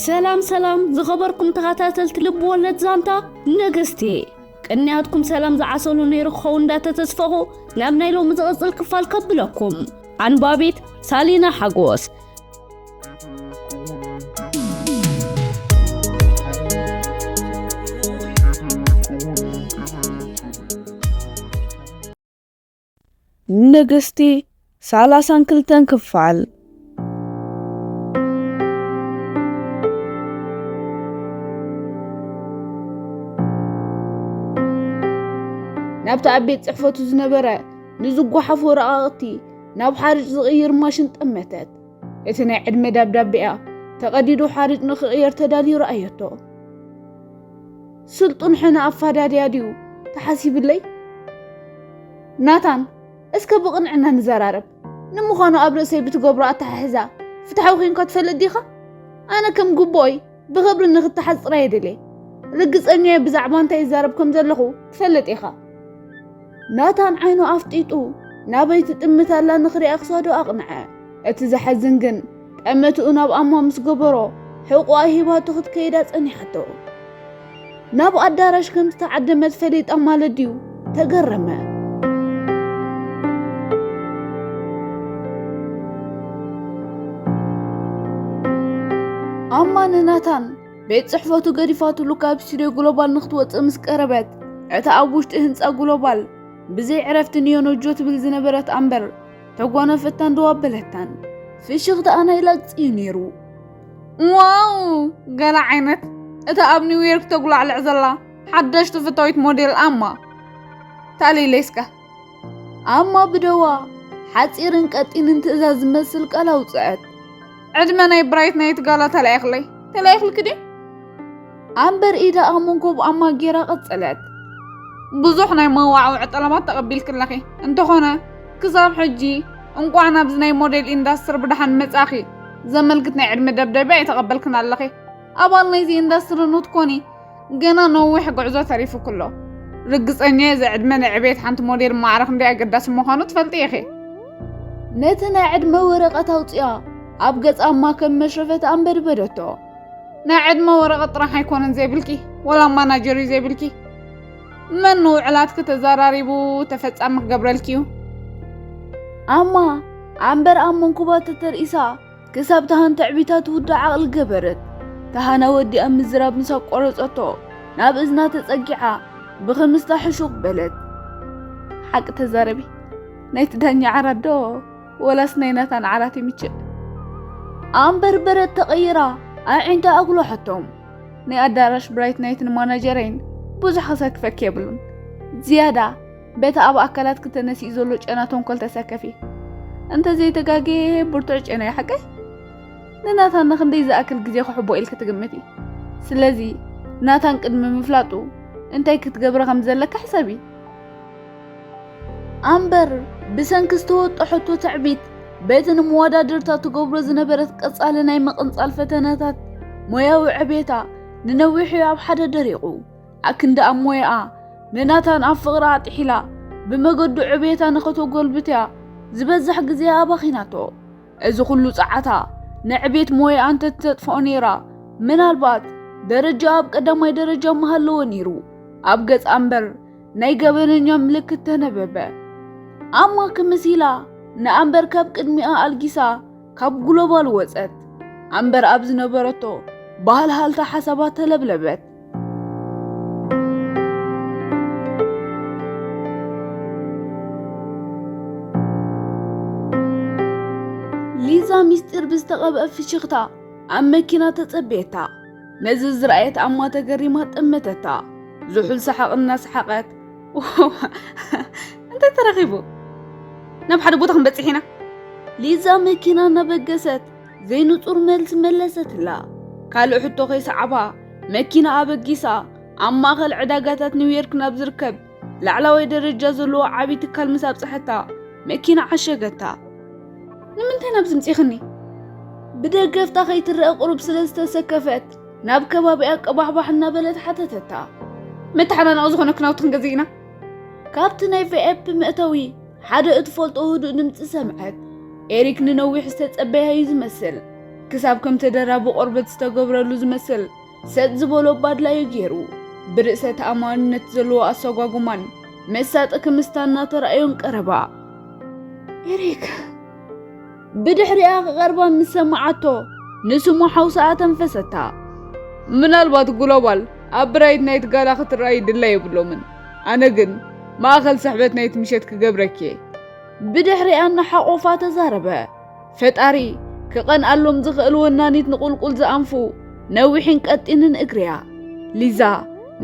ሰላም ሰላም ዝኸበርኩም ተኸታተልቲ ልብ ወለድ ዛንታ ንግስቲ፣ ቅንያትኩም ሰላም ዝዓሰሉ ነይሩ ክኸውን እንዳተተስፈኹ ናብ ናይ ሎሚ ዝቕጽል ክፋል ከብለኩም። ኣንባቢት ሳሊና ሓጎስ። ንግስቲ ሰላሳን ክልተን ክፋል። ናብቲ ኣብ ቤት ጽሕፈቱ ዝነበረ ንዝጓሓፍ ወረቓቕቲ ናብ ሓርጭ ዝቕይር ማሽን ጠመተት። እቲ ናይ ዕድመ ደብዳቤኣ ተቐዲዱ ሓርጭ ንኽቕየር ተዳልዩ ረኣየቶ። ስልጡን ሕነ ኣፋዳድያ ድዩ ተሓሲብለይ? ናታን፣ እስከ ብቕንዕና ንዘራረብ። ንምዃኑ ኣብ ርእሰይ ብትገብሮ ኣተሓሕዛ ፍትሓዊ ኮይንካ ትፈልጥ ዲኻ? ኣነ ከም ግቡኦይ ብኽብሪ ንኽተሓዝ ጥራይ እየ ደልየ። ርግጸኛ እየ ብዛዕባ እንታይ ይዛረብ ከም ዘለኹ ትፈልጥ ኢኻ። ናታን ዓይኑ ኣፍጢጡ ናበይ ትጥምት ኣላ ንኽሪኣ ክሳዱ ኣቕንዐ። እቲ ዘሐዝን ግን ጠመትኡ ናብ ኣማ ምስ ገበሮ ሕቑኣ ሂባቶ ክትከይዳ ጸኒሓቶ። ናብ ኣዳራሽ ከም ዝተዓደመት ፈሊጣ ማለት ድዩ? ተገረመ። ኣማ ንናታን ቤት ጽሕፈቱ ገዲፋትሉ ካብ ስቱድዮ ግሎባል ንክትወጽእ ምስ ቀረበት፣ እታ ኣብ ውሽጢ ህንጻ ግሎባል ብዘይ ዕረፍቲ ኒዮኖጆ ትብል ዝነበረት ኣምበር ተጓነፈታን ደው ኣበለታን። ፍሽኽታኣ ናይ ላግጺ እዩ ነይሩ። ዋው! ገለ ዓይነት! እታ ኣብ ኒውዮርክ ተጉላዕልዕ ዘላ ሓዳሽ ተፈታዊት ሞዴል ኣማ። ታሊለይስካ። ኣማ ብደዋ ሓጺርን ቀጢንን ትእዛዝ ዝመስል ቃል ኣውጽአት። ዕድመ ናይ ብራይት ናይት ጋላ ተላኢኽለይ። ተላኢኽልኪ ድዩ? ኣምበር ኢዳ ኣብ መንኮብ ኣማ ጌራ ቀጸለት። ብዙሕ ናይ መዋዕውዒ ጠለባት ተቐቢልኪ ኣለኺ። እንተኾነ፣ ክሳብ ሕጂ እንቋዕ ናብዚ ናይ ሞዴል ኢንዳስትሪ ብደሓን መጻእኺ ዘመልክት ናይ ዕድመ ደብዳቤ ኣይተቐበልክን ኣለኺ። ኣባል ናይዚ ኢንዳስትሪ ንትኮኒ ገና ነዊሕ ጉዕዞ ተሪፉኪ ኣሎ። ርግጸኛ እየ፣ እዚ ዕድመ ንዕቤት ሓንቲ ሞዴል ማዕረ ክንደይ ኣገዳሲ ምዃኑ ትፈልጢ ኢኺ። ነቲ ናይ ዕድመ ወረቐት ኣውጺኣ ኣብ ገጻ ኣማ ከም መሽረፈት ኣንበድበደቶ። ናይ ዕድመ ወረቐት ጥራሕ ኣይኮነን ዘይብልኪ፣ ወላ ማናጀር እዩ ዘይብልኪ። መን ንውዕላትኪ ተዘራሪቡ ተፈጻሚ ክገብረልኪ እዩ? ኣማ ኣንበር ኣብ መንኩባ ተተርኢሳ ክሳብ ተሃን ትዕቢታ ትውዳእ ዓቕሊ ገበረት። ተሃና ወዲኣ ምዝራብ ምስ ኣቋረጸቶ፣ ናብ እዝና ተጸጊዓ ብኽምስታ ሕሹኽ በለት። ሓቂ ተዛረቢ፣ ናይቲ ዳኛ ዓራት ዶ ወላስ ናይ ናታን ዓራት ይምችእ? ኣንበር በረት ተቐይራ ኣዒንታ ኣጉለሐቶም። ናይ ኣዳራሽ ብራይት ናይትን ማናጀረይን ብዙሕ ክሰክፈኪ የብሉን። ዝያዳ በቲ ኣብ ኣካላትኪ ተነሲኡ ዘሎ ጨና ተንኮል ተሰከፊ። እንተ ዘይተጋግየ ብርቱዕ ጨና እዩ ሓቀይ? ንናታን ንኽንደይ ዝኣክል ግዜ ክሕቦ ኢልኪ ትግምቲ? ስለዚ ናታን ቅድሚ ምፍላጡ እንታይ ክትገብሪ ከም ዘለኪ ሕሰቢ። ኣምበር ብሰንኪ ዝተወጠሐቶ ትዕቢት በቲ ንመወዳድርታ ትገብሮ ዝነበረት ቀጻሊ ናይ ምቕንጻል ፈተነታት ሞያዊ ዕቤታ ንነዊሕ እዩ ኣብ ሓደ ደሪቑ። ኣክንዲ ኣብ ሞያኣ ንናታን ኣብ ፍቕራ ኣጥሒላ ብመገዱ ዕቤታ ንኸተጎልብትያ ዝበዝሕ ግዜ ኣባኺናቶ። እዚ ኩሉ ጸዓታ ንዕቤት ሞያኣ እንተትተጥፍኦ ነይራ፣ ምናልባት ደረጃ ኣብ ቀዳማይ ደረጃ ምሃለወ ነይሩ። ኣብ ገጽ ኣምበር ናይ ገበነኛ ምልክት ተነበበ። ኣማ ክምስ ኢላ ንኣምበር ካብ ቅድሚኣ ኣልጊሳ ካብ ግሎባል ወጸት። ኣምበር ኣብ ዝነበረቶ ባህልሃልታ ሓሳባት ተለብለበት። ሊዛ ሚስጢር ብዝተቐብአ ፍሽኽታ ኣብ መኪና ተጸበየታ። ነዚ ዝረኣየት ኣማ ተገሪማ ጠመተታ። ዝሑል ሰሓቕ እናሰሓቐት፣ እንታይ ተረኺቡ? ናብ ሓደ ቦታ ክንበጽሕ ኢና። ሊዛ መኪና እናበገሰት ዘይንጹር መልሲ መለሰትላ። ካልእ ሕቶ ከይሰዓባ መኪና ኣበጊሳ ኣብ ማእከል ዕዳጋታት ኒውዮርክ ናብ ዝርከብ ላዕላዋይ ደረጃ ዘለዎ ዓቢ ትካል ምስ ኣብጽሐታ መኪና ዓሸገታ። ንምንታይ ናብዚ ምጺኽኒ? ብደገፍታ ከይትረአ ቁሩብ ስለ ዝተሰከፈት ናብ ከባቢኣ ቀባሕባሕ እናበለት ሓተተታ። መተሓናነቒ ዝኾነኪ ናውቲ ክንገዝእ ኢና። ካብቲ ናይ ቪኣይፒ መእተዊ ሓደ እትፈልጦ ህዱእ ድምጺ ሰምዐት። ኤሪክ ንነዊሕ ዝተጸበያ እዩ ዝመስል። ክሳብ ከም ተደራቢ ቆርበት ዝተገብረሉ ዝመስል ሰጥ ዝበሎ ባድላዩ ገይሩ፣ ብርእሰ ተኣማንነት ዘለዎ ኣሰጓጉማን መሳጢ ክምስታን እናተራእዮን ቀረባ። ኤሪክ ብድሕሪኣ ክቐርባ ምስ ሰማዓቶ፣ ንስሙ ሓውሳ ኣተንፈሰታ። ምናልባት ግሎባል ኣብ ብራይት ናይት ጋላ ክትረኣይ ድላይ የብሎምን። ኣነ ግን ማእኸል ስሕበት ናይቲ ምሸት ክገብረኪ እየ። ብድሕሪኣ እናሓቖፋ ተዛረበ። ፈጣሪ ክቐንኣሎም ዝኽእል ወናኒት ንቑልቁል ዝኣንፉ ነዊሕን ቀጢንን እግሪያ። ሊዛ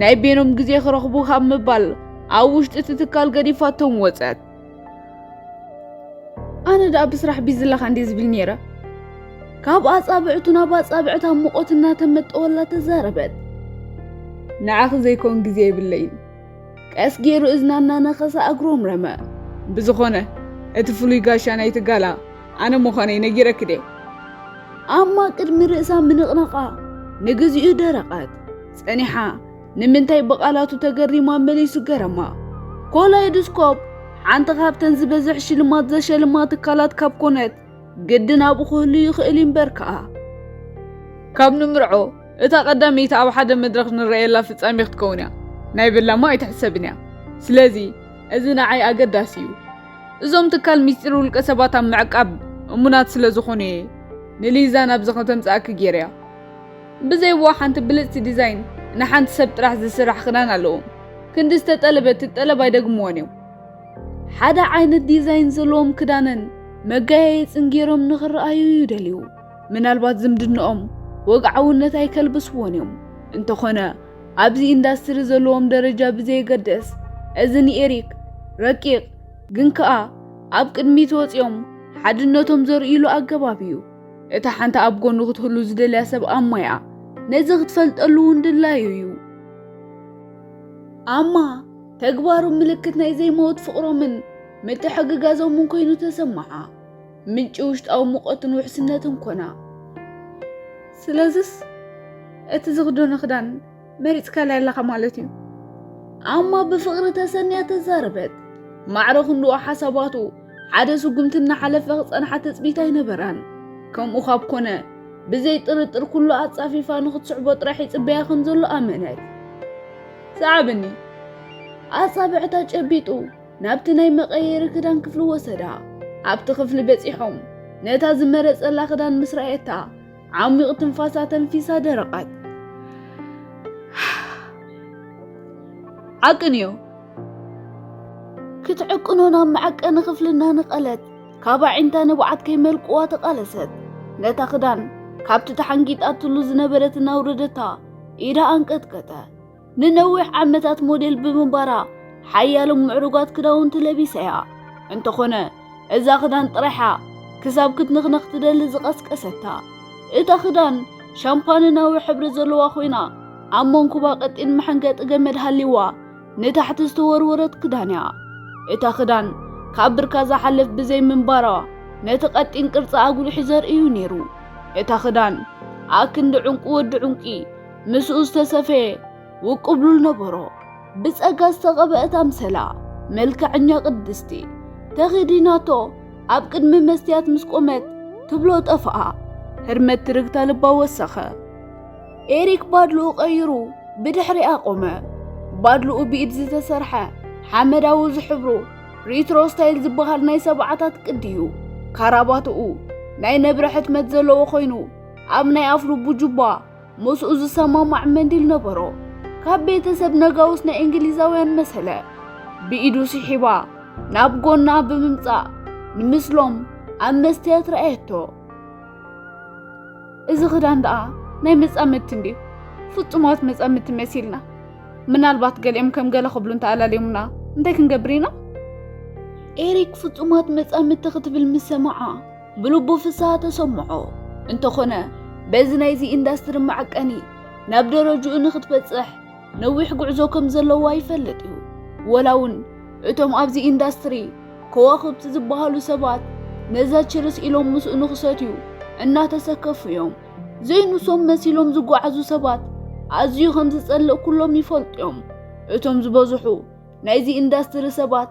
ናይ ቤኖም ግዜ ክረኽቡ ካብ ምባል ኣብ ውሽጢ እቲ ትካል ገዲፋቶም ወጸት። ኣነ ደኣ ብስራሕ ቢዚ ኣለኻ እንዴ ዝብል ነይረ። ካብ ኣጻብዕቱ ናብ ኣጻብዕታ ሙቐት እናተመጠወላ ተዛረበት። ንዓኺ ዘይኮን ግዜ የብለይን። ቀስ ገይሩ እዝና እናነኸሰ ኣግሮምረመ። ብዝኾነ እቲ ፍሉይ ጋሻ ናይቲ ጋላ ኣነ ምዃነይ ነጊረኪ ድየ? ኣማ ቅድሚ ርእሳ ምንቕናቓ ንግዚኡ ደረቐት። ጸኒሓ ንምንታይ ብቓላቱ ተገሪማ መሊሱ ገረማ። ኮላይዶስኮፕ ሓንቲ ካብተን ዝበዝሕ ሽልማት ዘሸልማ ትካላት ካብ ኮነት፣ ግድን ኣብኡ ክህሉ ይኽእል እምበር ከኣ። ካብ ንምርዖ፣ እታ ቀዳመይቲ ኣብ ሓደ መድረኽ ንረኣየላ ፍጻሜ ክትከውን እያ። ናይ በላማ ኣይትሕሰብን እያ። ስለዚ፣ እዚ ንዓይ ኣገዳሲ እዩ። እዞም ትካል ሚስጢር ውልቀ ሰባት ኣብ ምዕቃብ እሙናት ስለ ዝኾኑ እየ ንሊዛ ናብዚ ከተምጽኣኪ ገይረያ። ብዘይዋ ሓንቲ ብልጽቲ ዲዛይን ንሓንቲ ሰብ ጥራሕ ዝስራሕ ክዳን ኣለዎም። ክንዲ ዝተጠለበ እቲ ጠለብ ኣይደግምዎን እዮም። ሓደ ዓይነት ዲዛይን ዘለዎም ክዳንን መጋየጽን ገይሮም ንኽረኣዩ ይደልዩ። ምናልባት ዝምድንኦም ወግዓውነት ኣይከልብስዎን እዮም። እንተኾነ ኣብዚ ኢንዳስትሪ ዘለዎም ደረጃ ብዘየገድስ፣ እዚ ንኤሪክ ረቂቕ ግን ከኣ ኣብ ቅድሚት ወጺኦም ሓድነቶም ዘርእይሉ ኣገባብ እዩ። እታ ሓንቲ ኣብ ጎኑ ክትህሉ ዝደልያ ሰብ ኣማያ ነዚ ክትፈልጠሉ እውን ድላዩ እዩ። ኣማ ተግባሩ ምልክት ናይ ዘይመውት ፍቕሮምን ምትሕግጋዞምን ኮይኑ ተሰማዓ። ምንጪ ውሽጣዊ ሙቐትን ውሕስነትን ኮና። ስለዝስ እቲ ዝኽደኖ ክዳን መሪጽካላይ ኣለኻ ማለት እዩ። ኣማ ብፍቕሪ ተሰንያ ተዛረበት። ማዕረ ክንድኡ ሓሳባቱ ሓደ ስጉምቲ እናሓለፈ ክጸንሓ ትጽቢት ኣይነበራን። ከምኡ ካብ ኮነ፣ ብዘይ ጥርጥር ኩሉ ኣጻፊፋ ንኽትስዕቦ ጥራሕ ይጽበያ ከም ዘሎ ኣመነት። ሰዓብኒ። ኣጻብዕታ ጨቢጡ ናብቲ ናይ መቐየሪ ክዳን ክፍሊ ወሰዳ። ኣብቲ ክፍሊ በጺሖም ነታ ዝመረጸላ ክዳን ምስ ረኣየታ፣ ዓሚቕ ትንፋሳ ተንፊሳ ደረቐት። ዓቅንዮ። ክትዕቅኖ ናብ መዐቀኒ ክፍሊ እናነቐለት፣ ካብ ኣዒንታ ንብዓት ከይመልቅዋ ተቓለሰት። ነታ ክዳን ካብቲ ተሓንጊጣትሉ ዝነበረት እናውረደታ፣ ኢዳ ኣንቀጥቀጠ። ንነዊሕ ዓመታት ሞዴል ብምንባራ፣ ሓያሎ ምዕሩጋት ክዳውንቲ ለቢሳ እያ። እንተኾነ፣ እዛ ክዳን ጥራሓ ክሳብ ክትንኽነኽ ትደሊ ዝቐስቀሰታ። እታ ክዳን ሻምፓንናዊ ሕብሪ ዘለዋ ኮይና፣ ኣብ መንኩባ ቀጢን መሐንገጢ ገመድ ሃልይዋ፣ ንታሕቲ ዝተወርወረት ክዳን እያ። እታ ክዳን ካብ ብርካ ዝሓልፍ ብዘይ ምንባራ፣ ነቲ ቀጢን ቅርጺ ኣጉሊሑ ዘርእዩ ነይሩ። እታ ክዳን ኣክንዲ ዕንቁ ወዲ ዕንቂ ምስኡ ዝተሰፈየ ውቁብ ሉል ነበሮ። ብጸጋ ዝተቐብአት ኣምሰላ፣ መልክዐኛ ቅድስቲ፣ ተኸዲናቶ ኣብ ቅድሚ መስትያት ምስ ቆመት ትብሎ ጠፍኣ። ህርመት ትርግታ ልባ ወሰኸ። ኤሪክ ባድልኡ ቀይሩ ብድሕሪኣ ቆመ። ባድልኡ ብኢድ ዝተሰርሐ ሓመዳዊ ዝሕብሩ ሪትሮ ስታይል ዝበሃል ናይ ሰብዓታት ቅዲ እዩ። ካራባትኡ ናይ ነብረ ሕትመት ዘለዎ ኮይኑ፣ ኣብ ናይ ኣፍ ልቡ ጁባ ምስኡ ዝሰማማዕ መንዲል ነበሮ። ካብ ቤተሰብ ነጋውስ ናይ እንግሊዛውያን መሰለ። ብኢዱ ስሒባ ናብ ጎና ብምምጻእ ንምስሎም ኣብ መስትያት ረኣየቶ። እዚ ክዳን ደኣ ናይ መጻምድቲ እንድዩ። ፍጹማት መጻምድቲ መሲልና። ምናልባት ገሊኦም ከም ገለ ክብሉ እንተኣላልዮምና እንታይ ክንገብር ኢና? ኤሪክ ፍጹማት መጻምድቲ ክትብል ምስ ሰምዓ ብልቡ ፍስሃ ተሰምዖ። እንተኾነ በዚ ናይዚ ኢንዳስትሪ መዐቀኒ ናብ ደረጅኡ ንክትበጽሕ ነዊሕ ጉዕዞ ከም ዘለዋ ይፈልጥ እዩ። ወላ እውን እቶም ኣብዚ ኢንዳስትሪ ከዋኽብቲ ዝበሃሉ ሰባት ነዛ ችርስ ኢሎም ምስኡ ንክሰትዩ እናተሰከፉ እዮም። ዘይንሶም መሲሎም ዝጓዓዙ ሰባት ኣዝዩ ከም ዝጸልእ ኩሎም ይፈልጡ እዮም። እቶም ዝበዝሑ ናይዚ ኢንዳስትሪ ሰባት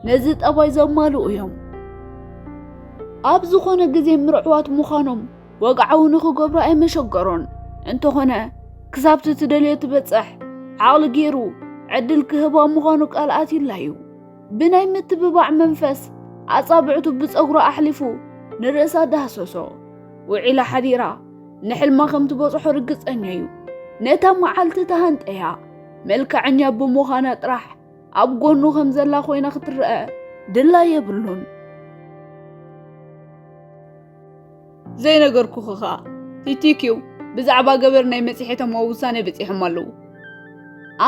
ነዚ ጠባይ ዘማልኡ እዮም። ኣብ ዝኾነ ግዜ ምርዕዋት ምዃኖም ወግዓዊ ንኽገብሮ ኣይመሸገሮን። እንተኾነ ክሳብቲ ትደልዮ ትበጽሕ ዓቕሊ ገይሩ ዕድል ክህባ ምዃኑ ቃል ኣትዩላ እዩ። ብናይ ምትብባዕ መንፈስ ኣጻብዕቱ ብጸጉሩ ኣሕሊፉ ንርእሳ ዳህሰሶ። ውዒላ ሓዲራ ንሕልማ ከም ትበጽሖ ርግጸኛ እዩ። ነታ መዓልቲ ተሃንጠያ መልክዐኛ ብምዃና ጥራሕ ኣብ ጎኑ ከም ዘላ ኮይና ክትረአ ድላ የብሉን። ዘይነገርኩኺ ኸኣ፣ ቲቲኪው ብዛዕባ ገበር ናይ መጽሔቶም ኣብ ውሳኔ በጺሖም ኣለዉ።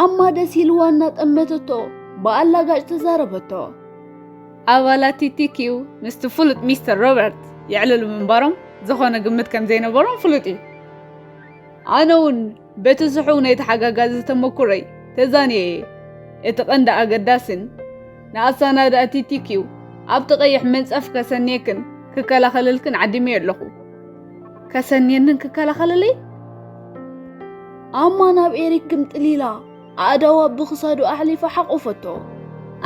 ኣማ ደስ ኢልዋ እናጠመተቶ ብኣላጋጭ ተዛረበቶ። ኣባላት ቲቲኪው ምስቲ ፍሉጥ ሚስተር ሮበርት የዕልሉ ምንባሮም ዝኾነ ግምት ከም ዘይነበሮም ፍሉጥ እዩ። ኣነ እውን በቲ ስሑው ናይ ተሓጋጋዚ ተመኩሮይ ተዛንየ እየ። እቲ ቀንዲ ኣገዳስን ንኣሰናዳእቲ ቲኪው ኣብቲ ቀይሕ ምንጻፍ ከሰንየክን ክከላኸለልክን ዓዲመዮ ኣለኹ። ከሰንየንን ክከላኸለለይ? ኣማ ናብ ኤሪክ ግምጥል ኢላ ኣእዳዋ ብኽሳዱ ኣሕሊፋ ሓቆፈቶ።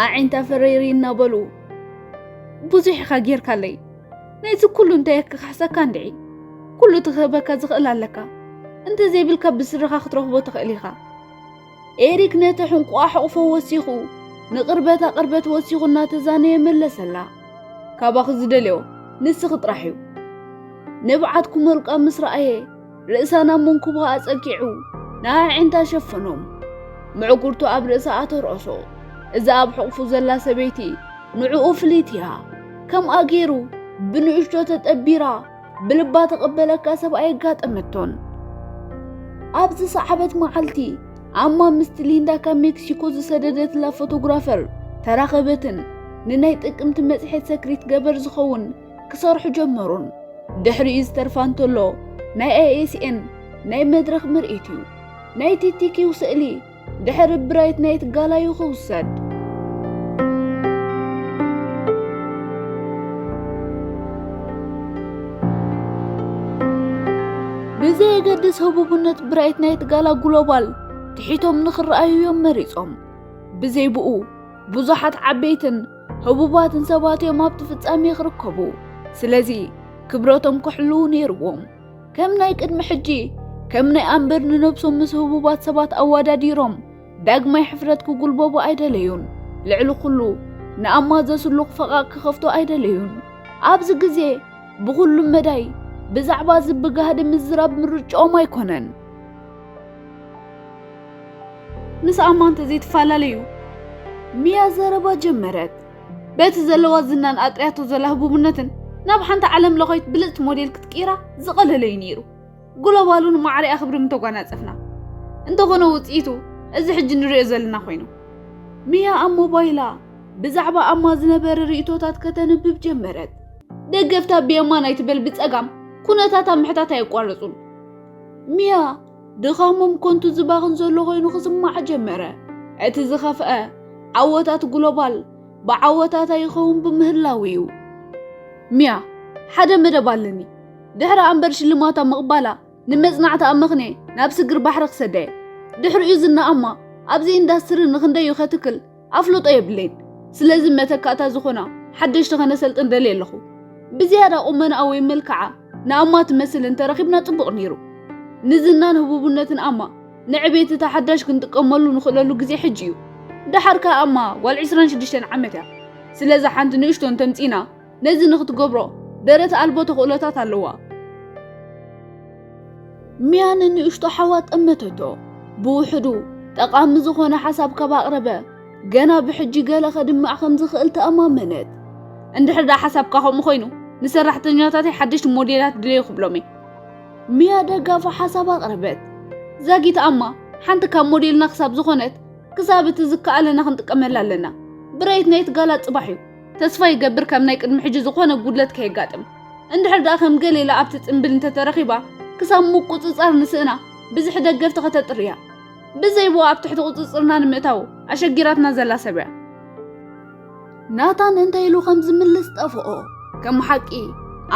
ኣዒንታ ፈረይሪ እናበሉ፣ ብዙሕ ኢኻ ጌርካለይ። ናይዚ ኩሉ እንታይ ክኽሕሰካ እንድዒ? ኩሉ እቲ ክህበካ ዝኽእል ኣለካ። እንተዘይብልካ ብስርኻ ክትረኽቦ ትኽእል ኢኻ። ኤሪክ ነቲ ሕንቁኣ ሕቑፎ ወሲኹ፣ ንቕርበታ ቅርበት ወሲኹ እናተዛነየ መለሰላ። ካባኺ ዝደልዮ ንስኺ ጥራሕ እዩ። ንብዓት ክመልቃ ምስ ረኣየ፣ ርእሳ ናብ መንኩባ ኣጸጊዑ፣ ንኣዒንታ ሸፈኖም። ምዕጉርቱ ኣብ ርእሳ ኣተርኦሶ። እዛ ኣብ ሕቑፉ ዘላ ሰበይቲ ንዕኡ ፍልይቲ እያ። ከምኣ ገይሩ ብንእሽቶ ተጠቢራ ብልባ ተቐበለካ ሰብ ኣየጋጠመቶን። ኣብዚ ሰዓበት መዓልቲ ኣማ ምስቲ ሊንዳ ካብ ሜክሲኮ ዝሰደደትላ ፎቶግራፈር ተራኸበትን ንናይ ጥቅምቲ መጽሔት ሰክሪት ገበር ዝኸውን ክሰርሑ ጀመሩን። ድሕሪኡ ዝተርፋ እንተሎ ናይ ኣይኤስኤን ናይ መድረኽ ምርኢት እዩ። ናይ ቲቲኪው ስእሊ ድሕሪ ብራይት ናይት ጋላዩ ክውሰድ። ብዘየገድስ ህቡብነት ብራይት ናይት ጋላ ግሎባል ትሒቶም ንኽረኣዩ እዮም መሪጾም። ብዘይ ብኡ ብዙሓት ዓበይትን ህቡባትን ሰባት እዮም ኣብቲ ፍጻሜ ክርከቡ። ስለዚ ክብረቶም ክሕልዉ ነይርዎም። ከም ናይ ቅድሚ ሕጂ ከም ናይ ኣምበር ንነብሶም ምስ ህቡባት ሰባት ኣወዳዲሮም ዳግማይ ሕፍረት ክጉልበቡ ኣይደለዩን። ልዕሊ ኩሉ ንኣማ ዘስሉቕ ፈቓቕ ክኸፍቶ ኣይደለዩን። ኣብዚ ግዜ ብኹሉ መዳይ ብዛዕባ እዚ ብጋህዲ ምዝራብ ምርጫኦም ኣይኮነን። ምስ ኣማ እንተዘይትፈላለዩ፣ ሚያ ዘረባ ጀመረት። በቲ ዘለዋ ዝናን ኣጥርያቶ ዘላ ህቡብነትን ናብ ሓንቲ ዓለም ለኸይት ብልጽቲ ሞዴል ክትቅይራ ዝቐለለ እዩ ነይሩ። ግሎባሉ ንማዕሪኣ ክብሪ ምተጓናጸፍና። እንተኾነ ውጽኢቱ እዚ ሕጂ ንሪኦ ዘለና ኮይኑ። ሚያ ኣብ ሞባይላ ብዛዕባ ኣማ ዝነበረ ርእይቶታት ከተንብብ ጀመረት። ደገፍታ ብየማን ኣይትበል ብጸጋም ኩነታታ ምሕታት ኣየቋረጹን። ሚያ ድኻሞም ከንቱ ዝባኽን ዘሎ ኮይኑ ክስማዓ ጀመረ። እቲ ዝኸፍአ ዓወታት ግሎባል ብዓወታታ ይኸውን ብምህላው እዩ። ሚያ፣ ሓደ መደብ ኣለኒ። ድሕሪ ኣምበር ሽልማታ ምቕባላ ንመጽናዕቲ ኣመኽንየ ናብ ስግር ባሕሪ ክሰደየ። ድሕሪኡ ዝና ኣማ ኣብዚ ኢንዳስትሪ ንኽንደዩ ከትክል ኣፍልጦ የብለይን። ስለዚ መተካእታ ዝኾና ሓደሽቲ ከነሰልጥን ደልየ ኣለኹ። ብዝያዳ ቁመናኣ ወይ መልክዓ ንኣማ ትመስል እንተረኺብና ጽቡቕ ነይሩ። ንዝናን ህቡብነትን ኣማ ንዕቤት እታ ሓዳሽ ክንጥቀመሉ ንኽእለሉ ግዜ ሕጂ እዩ። ደሓር ከኣ ኣማ ጓል ዕስራን ሽዱሽተን ዓመት እያ። ስለዚ ሓንቲ ንእሽቶ እንተምጺና ነዚ ንኽትገብሮ ደረት ኣልቦ ተኽእሎታት ኣለዋ። ሚያ ንንእሽቶ ሓዋ ጠመተቶ። ብውሕዱ ጠቓሚ ዝኾነ ሓሳብ ካብ ኣቕረበ ገና ብሕጂ ገለ ከድምዕ ከም ዝኽእል ተኣማመነት። እንድሕር ደኣ ሓሳብካ ከምኡ ኮይኑ ንሰራሕተኛታተይ ሓደሽቲ ሞዴላት ድለዩ ክብሎም እየ። ሚያ ደጋፊ ሓሳብ ኣቕረበት። ዛጊት ኣማ ሓንቲ ካብ ሞዴልና ክሳብ ዝኾነት ክሳብ እቲ ዝከኣለና ክንጥቀመላ ኣለና። ብራይት ናይት ጋላ ጽባሕ እዩ። ተስፋ ይገብር ከም ናይ ቅድሚ ሕጂ ዝኾነ ጉድለት ከየጋጥም። እንድሕር ደኣ ከም ገሌላ ኣብቲ ጽምብል እንተተረኺባ ክሳብ ምቁጽጻር ንስእና ብዝሒ ደገፍቲ ከተጥርያ። ብዘይ ብኡ ኣብ ትሕቲ ቁጽጽርና ንምእታው ኣሸጊራትና ዘላ ሰብ እያ። ናታን እንታይ ኢሉ ከም ዝምልስ ጠፍኦ። ከም ሓቂ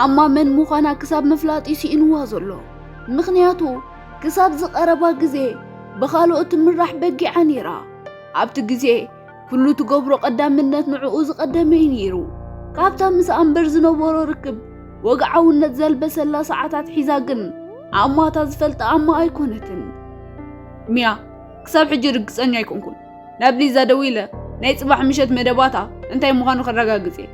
ኣማ መን ምዃና ክሳብ ምፍላጥ እዩ ስኢንዋ ዘሎ። ምኽንያቱ ክሳብ ዝቐረባ ግዜ ብኻልኦት ትምራሕ በጊዓ ነይራ። ኣብቲ ግዜ ኩሉ ትገብሮ ቀዳምነት ንዕኡ ዝቐደመ እዩ ነይሩ። ካብታ ምስ ኣምበር ዝነበሮ ርክብ ወግዓውነት ዘልበሰላ ሰዓታት ሒዛ ግን ኣማ እታ ዝፈልጣ ኣማ ኣይኮነትን። ሚያ፣ ክሳብ ሕጂ ርግጸኛ ኣይኮንኩን። ናብ ሊዛ ደዊለ ናይ ጽባሕ ምሸት መደባታ እንታይ ምዃኑ ከረጋግጽ እየ።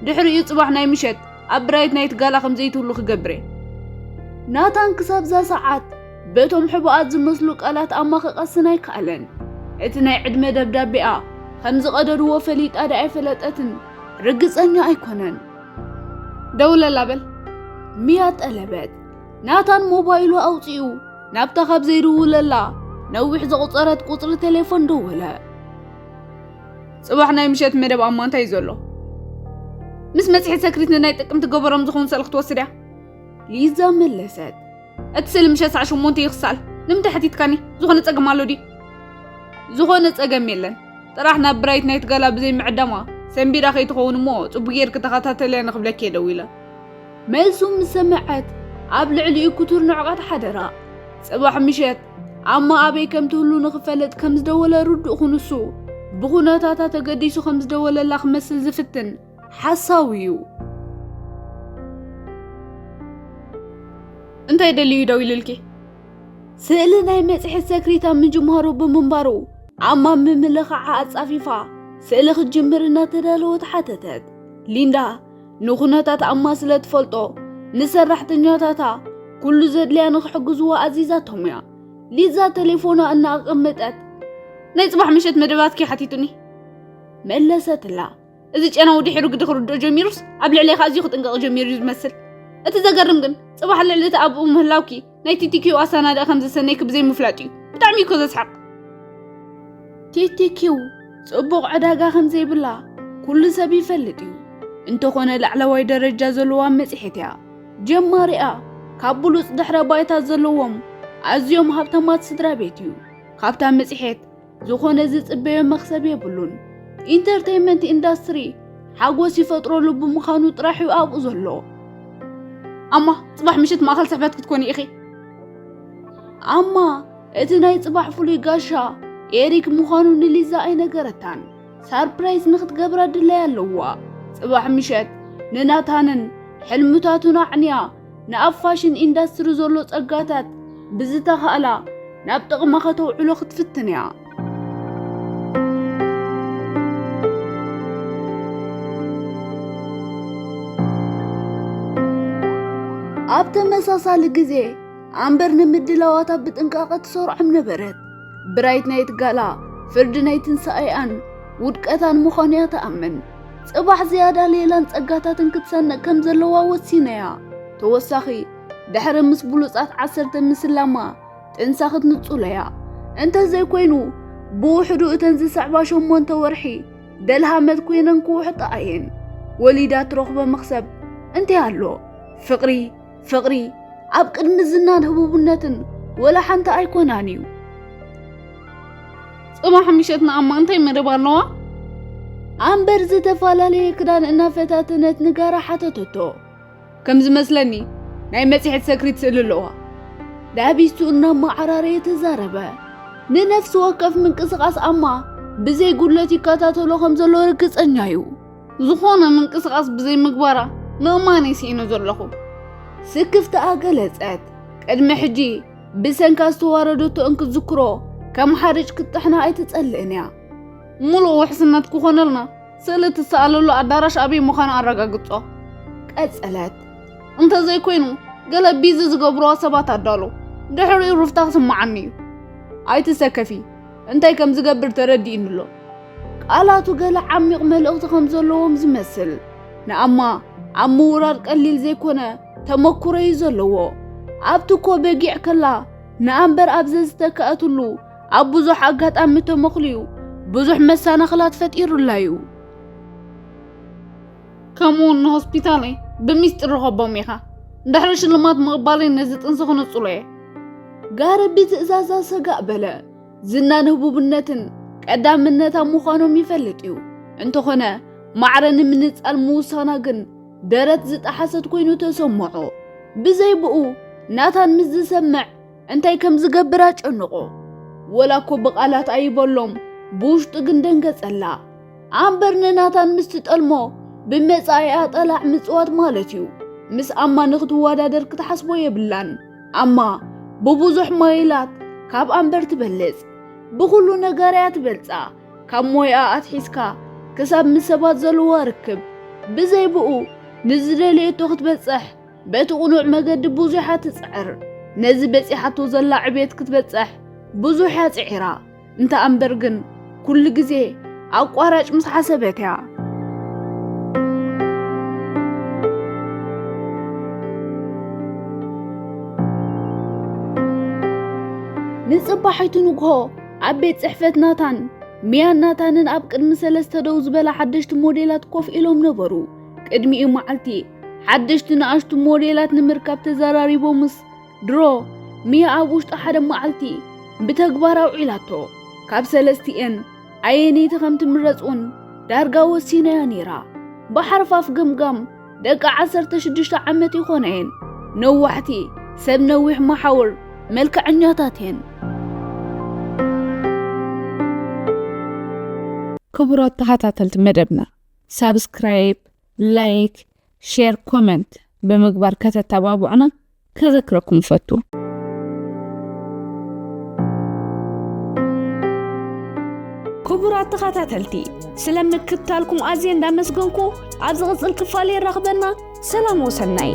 ድሕሪኡ ጽባሕ ናይ ምሸት ኣብ ብራይት ናይት ጋላ ከም ዘይትህሉ ክገብር እየ። ናታን ክሳብ እዛ ሰዓት በቶም ሕቡኣት ዝመስሉ ቃላት ኣማ ክቐስን ኣይከኣለን። እቲ ናይ ዕድመ ደብዳቤኣ ከም ዝቐደድዎ ፈሊጣ ዶ ኣይፈለጠትን ርግጸኛ ኣይኮነን። ደውለላ በል። ሚያ ጠለበት። ናታን ሞባይሉ ኣውጺኡ ናብታ ካብ ዘይድውለላ ነዊሕ ዘቑጸረት ቁጽሪ ቴሌፎን ደወለ። ጽባሕ ናይ ምሸት መደብ ኣማ እንታይ እዩ ዘሎ? ምስ መጽሔት ሰክሪት ንናይ ጥቅምቲ ገበሮም ዝኾኑ ስእሊ ክትወስድ እያ። ሊዛ መለሰት። እቲ ስእሊ ምሸት ሰዓት ሸሞንተ ይኽሳል። ንምንታይ ሓቲትካኒ? ዝኾነ ጸገም ኣሎ ድዩ? ዝኾነ ጸገም የለን። ጥራሕ ናብ ብራይት ናይት ጋላ ብዘይ ምዕዳማ ሰንቢዳ ከይትኸውን እሞ ጽቡቅ ጌርኪ ተኸታተልያ ንኽብለኪ እየ ደዊለ። መልሱ ምስ ሰምዐት ኣብ ልዕሊኡ ክቱር ንዕቐት ሓደራ። ጽባሕ ምሸት ኣማ ኣበይ ከም ትህሉ ንኽፈልጥ ከም ዝደወለ ርዱእ ኩንሱ ብኹነታታ ተገዲሱ ከም ዝደወለላ ክመስል ዝፍትን ሓሳዊ እዩ። እንታይ ደልዩ ደዊሉልኪ? ስእሊ ናይ መጽሔት ሰክሪታ ምጅማሩ ብምንባሩ ኣማ ምምልኻዓ ኣጻፊፋ ስእሊ ክትጅምር እናተዳለወት ሓተተት። ሊንዳ ንኹነታት ኣማ ስለ ትፈልጦ ንሰራሕተኛታታ ኩሉ ዘድልያ ንክሕግዝዋ ኣዚዛቶም እያ። ሊዛ ቴሌፎና እናኣቐመጠት ናይ ጽባሕ ምሸት መደባትኪ ሓቲቱኒ መለሰትላ። እዚ ጨናዊ ድሒሩ ግዲ ክርድኦ ጀሚሩስ ኣብ ልዕሌኻ ኣዝዩ ክጥንቀቕ ጀሚሩ እዩ ዝመስል። እቲ ዘገርም ግን ጽባሕ ልዕሊ እቲ ኣብኡ ምህላውኪ ናይ ቲቲኪው ኣሰናድኣ ከም ዘሰነይኪ ብዘይምፍላጥ እዩ። ብጣዕሚ እኮ ዘስሕቕ። ቲቲኪው ጽቡቕ ዕዳጋ ከም ዘይብላ ኩሉ ሰብ ይፈልጥ እዩ። እንተኾነ ላዕለዋይ ደረጃ ዘለዋ መጽሔት እያ። ጀማሪኣ ካብ ብሉጽ ድሕረ ባይታ ዘለዎም ኣዝዮም ሃብታማት ስድራ ቤት እዩ። ካብታ መጽሔት ዝኾነ ዝጽበዮ መኽሰብ የብሉን። ኢንተርቴይንመንት ኢንዳስትሪ ሓጎስ ይፈጥረሉ ብምዃኑ ጥራሕ እዩ ኣብኡ ዘሎ። ኣማ፣ ጽባሕ ምሽት ማእከል ስሕበት ክትኮኒ ኢኺ። ኣማ፣ እቲ ናይ ጽባሕ ፍሉይ ጋሻ ኤሪክ ምዃኑ ንሊዛ ኣይነገረታን። ሳርፕራይዝ ንኽትገብራ ድላይ ኣለዋ። ጽባሕ ምሸት ንናታንን ሕልምታቱን ኣዕንያ ንኣብ ፋሽን ኢንዳስትሪ ዘሎ ጸጋታት ብዝተኻእላ ናብ ጥቕማ ከተውዕሎ ክትፍትን እያ። ኣብ ተመሳሳሊ ግዜ ኣምበር ንምድላዋታ ብጥንቃቐ ትሰርዖም ነበረት። ብራይት ናይት ጋላ ፍርዲ ናይ ትንሳኤኣን ውድቀታን ምዃኑ እያ ትኣምን። ጽባሕ ዝያዳ ሌላን ጸጋታትን ክትሰንቕ ከም ዘለዋ ወሲነያ። ተወሳኺ ድሕሪ ምስ ብሉጻት ዓሰርተ ምስላማ ጥንሳ ክትንጹለያ። እንተዘይኮይኑ ብውሕዱ እተን ዝስዕባ ሸሞንተ ወርሒ ደልሃመት ኮይነን ክውሕጣ እየን። ወሊዳ ትረኽቦ መኽሰብ እንታይ ኣሎ? ፍቕሪ፣ ፍቕሪ ኣብ ቅድሚ ዝናን ህቡብነትን ወላ ሓንቲ ኣይኮናን እዩ። ጽባሕ ምሸት ንኣማ እንታይ መደብ ኣለዋ? ኣምበር ዝተፈላለየ ክዳን እናፈታተነት ንጋራ ሓተተቶ። ከም ዝመስለኒ ናይ መጽሔት ሰክሪት ስእሊ ኣለዋ። ዳቢስቱ እናመዓራረየ ተዛረበ። ንነፍሲ ወከፍ ምንቅስቓስ ኣማ ብዘይ ጉድለት ይከታተሎ ከም ዘሎ ርግጸኛ እዩ። ዝኾነ ምንቅስቓስ ብዘይ ምግባራ ምእማን እየ ስኢነ ዘለኹ። ስክፍታኣ ገለጸት። ቅድሚ ሕጂ ብሰንካ ዝተዋረደቶ እንክትዝክሮ ከም ሓርጭ ክትጥሕና ኣይትጸልእን እያ። ሙሉእ ውሕስነት ክኾነልና ስእሊ እትሰኣለሉ ኣዳራሽ ኣበይ ምዃኑ ኣረጋግጾ። ቀጸለት። እንተዘይኮይኑ ገለ ቢዚ ዝገብርዋ ሰባት ኣዳሉ። ድሕሪኡ ሩፍታ ክስምዓኒ እዩ። ኣይትሰከፊ፣ እንታይ ከም ዝገብር ተረዲእኒ ኣሎ። ቃላቱ ገለ ዓሚቕ መልእኽቲ ከም ዘለዎም ዝመስል። ንኣማ ኣብ ምውራድ ቀሊል ዘይኮነ ተመኩሮ እዩ ዘለዎ። ኣብቲ እኮ በጊዕ ከላ ንኣምበር ኣብ ዘዝተክኣትሉ ኣብ ብዙሕ ኣጋጣሚ ተመኽልዩ ብዙሕ መሰናኽላት ፈጢሩላ እዩ። ከምኡ እውን ንሆስፒታለይ ብሚስጢር ርኸቦም ኢኻ። ድሕሪ ሽልማት ምቕባለይ ነዚ ጥንሲ ክንጽሎ እየ። ጋረ ብትእዛዛ ሰጋእ በለ። ዝናን ህቡብነትን ቀዳምነታ ምዃኖም ይፈልጥ እዩ። እንተኾነ ማዕረ ንምንጻል ምውሳና ግን ደረት ዝጠሓሰት ኮይኑ ተሰምዖ። ብዘይ ብኡ ናታን ምስ ዝሰምዕ እንታይ ከም ዝገብር ኣጨንቖ። ወላ እኮ ብቓላት ኣይበሎም፣ ብውሽጡ ግን ደንገጸላ። ኣምበር ንናታን ምስ ትጠልሞ ብመጻኢኣ ጠላዕ ምጽዋት ማለት እዩ። ምስ ኣማ ንኽትወዳደር ክትሓስቦ የብላን። ኣማ ብብዙሕ ማይላት ካብ ኣምበር ትበልጽ። ብኹሉ ነገር እያ ትበልጻ። ካብ ሞያኣ ኣትሒዝካ ክሳብ ምስ ሰባት ዘለዋ ርክብ፣ ብዘይ ብኡ ንዝደለየቶ ክትበጽሕ በቲ ቅኑዕ መገዲ ብዙሕ እያ ትጽዕር። ነዚ በጺሓቶ ዘላ ዕቤት ክትበጽሕ ብዙሕ እያ ጽዒራ። እንተ ኣምበር ግን ኩሉ ግዜ ኣቋራጭ ምስ ሓሰበት እያ። ንጽባሒቱ ንግሆ ኣብ ቤት ጽሕፈት ናታን፣ ሚያን ናታንን ኣብ ቅድሚ ሰለስተ ደው ዝበላ ሓደሽቲ ሞዴላት ኮፍ ኢሎም ነበሩ። ቅድሚኡ መዓልቲ ሓደሽቲ ንኣሽቱ ሞዴላት ንምርካብ ተዘራሪቦምስ ድሮ ሚያ ኣብ ውሽጢ ሓደ መዓልቲ ብተግባር ኣውዒላቶ። ካብ ሰለስቲኤን ኣየነይቲ ከም ትምረጽ እውን ዳርጋ ወሲናያ ነይራ። ብሓርፋፍ ገምጋም ደቂ ዓሰርተ ሽዱሽተ ዓመት ይኾናየን። ነዋሕቲ፣ ሰብ ነዊሕ መሓውር፣ መልክዐኛታት እየን። ክቡራት ተኸታተልቲ መደብና፣ ሳብስክራይብ፣ ላይክ፣ ሼር፣ ኮመንት ብምግባር ከተተባብዑና ከዘክረኩም እፈቱ። ክቡራት ተኸታተልቲ፣ ስለ ምክትታልኩም ኣዝየ እንዳመስገንኩ፣ ኣብ ዝቕጽል ክፋል የራኽበና። ሰላም ወሰናይ።